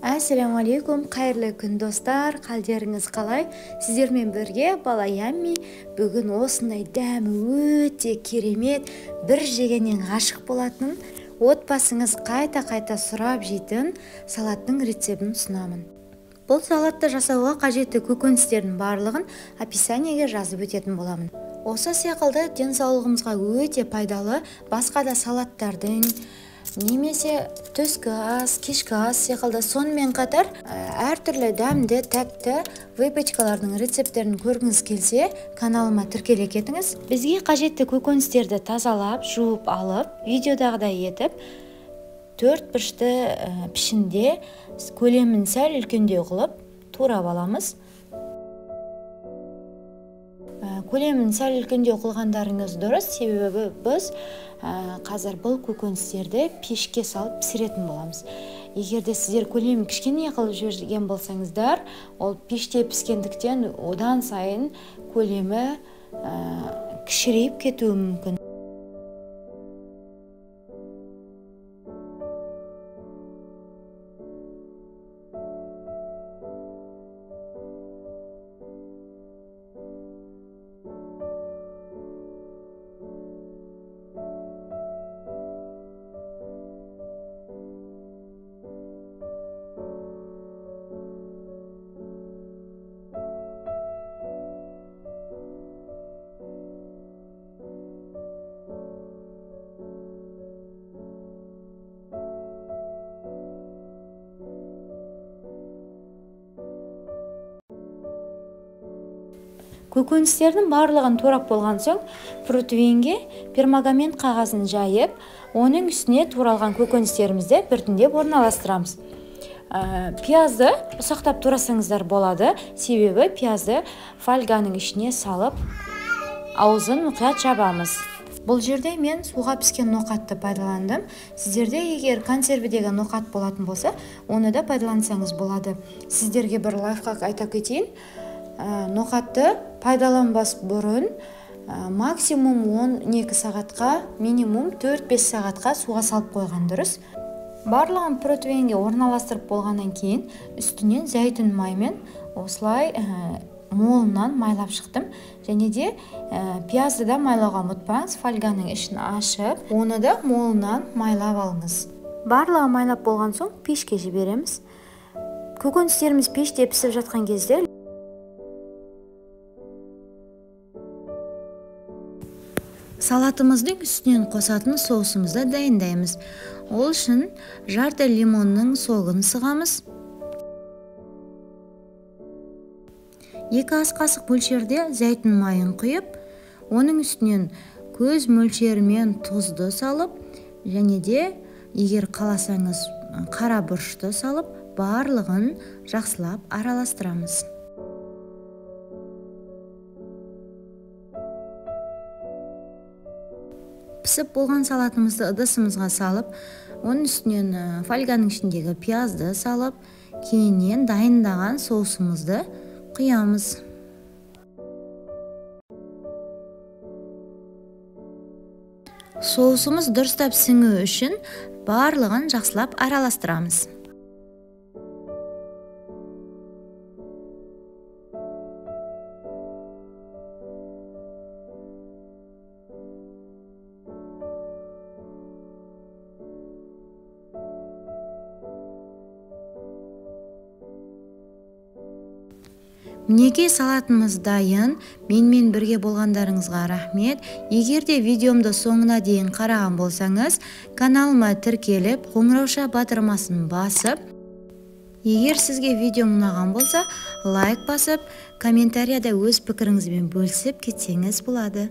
Ассалаумағалейкум, қайырлы күн достар, қалдеріңіз қалай? Сіздермен бірге Бала Ямми. Бүгін осындай дәмі өте керемет, бір жегеннен ғашық болатын, отбасыңыз қайта-қайта сұрап жейтін салаттың рецептін ұсынамын. Бұл салатты жасауға қажетті көкөністердің барлығын описаниеге жазып өтетін боламын. Осы секілді денсаулығымызға өте пайдалы басқа да салаттардың немесе түскі ас, кешкі ас секілді, сонымен қатар әртүрлі дәмді, тәтті выпечкалардың рецепттерін көргіңіз келсе, каналыма тіркеле кетіңіз. Бізге қажетті көкөністерді тазалап, жуып алып, видеодағыдай етіп төрт бұрышты пішінде көлемін сәл үлкендеу қылып турап аламыз. Көлемін сәл үлкендеу қылғандарыңыз дұрыс, себебі біз қазір бұл көкөністерді пешке салып пісіретін боламыз. Егер де сіздер көлемін кішкене қылып жіберген болсаңыздар, ол пеште піскендіктен одан сайын көлемі кішірейіп кетуі мүмкін. Көкөністердің барлығын турап болған соң, противенге пергамент қағазын жайып, оның үстіне туралған көкөністерімізді біртіндеп орналастырамыз. Пиязды ұсақтап турасаңыздар болады, себебі пиязды фольганың ішіне салып, аузын мұқият жабамыз. Бұл жерде мен суға піскен ноқатты пайдаландым. Сіздерде егер консервідегі ноқат болатын болса, оны да пайдалансаңыз болады. Сіздерге бір лайфхак айта кетейін. Ноқатты пайдаланбас бұрын максимум 12 сағатқа, минимум 4-5 сағатқа суға салып қойған дұрыс. Барлығын противенге орналастырып болғаннан кейін үстінен зәйтүн маймен осылай молынан майлап шықтым. Және де пиязды да майлауға ұмытпаңыз, фольганың ішін ашып, оны да молынан майлап алыңыз. Барлығы майлап болған соң пешке жібереміз. Көкөністеріміз пеште пісіп жатқан кезде салатымыздың үстінен қосатын соусымызды дайындаймыз. Ол үшін жарты лимонның согын сығамыз. 2 ас қасық мөлшерде зәйтүн майын құйып, оның үстінен көз мөлшерімен тұзды салып, және де егер қаласаңыз қара бұрышты салып, барлығын жақсылап араластырамыз. Пісіп болған салатымызды ыдысымызға салып, оның үстінен фольганың ішіндегі пиязды салып, кейіннен дайындаған соусымызды құямыз. Соусымыз дұрыстап сіңу үшін барлығын жақсылап араластырамыз. Мінекей салатымыз дайын. Менімен бірге болғандарыңызға рахмет. Егер де видеомды соңына дейін қараған болсаңыз, каналыма тіркеліп, қоңырауша батырмасын басып, егер сізге видеом ұнаған болса, лайк басып, комментарияда өз пікіріңізбен бөлісіп кетсеңіз болады.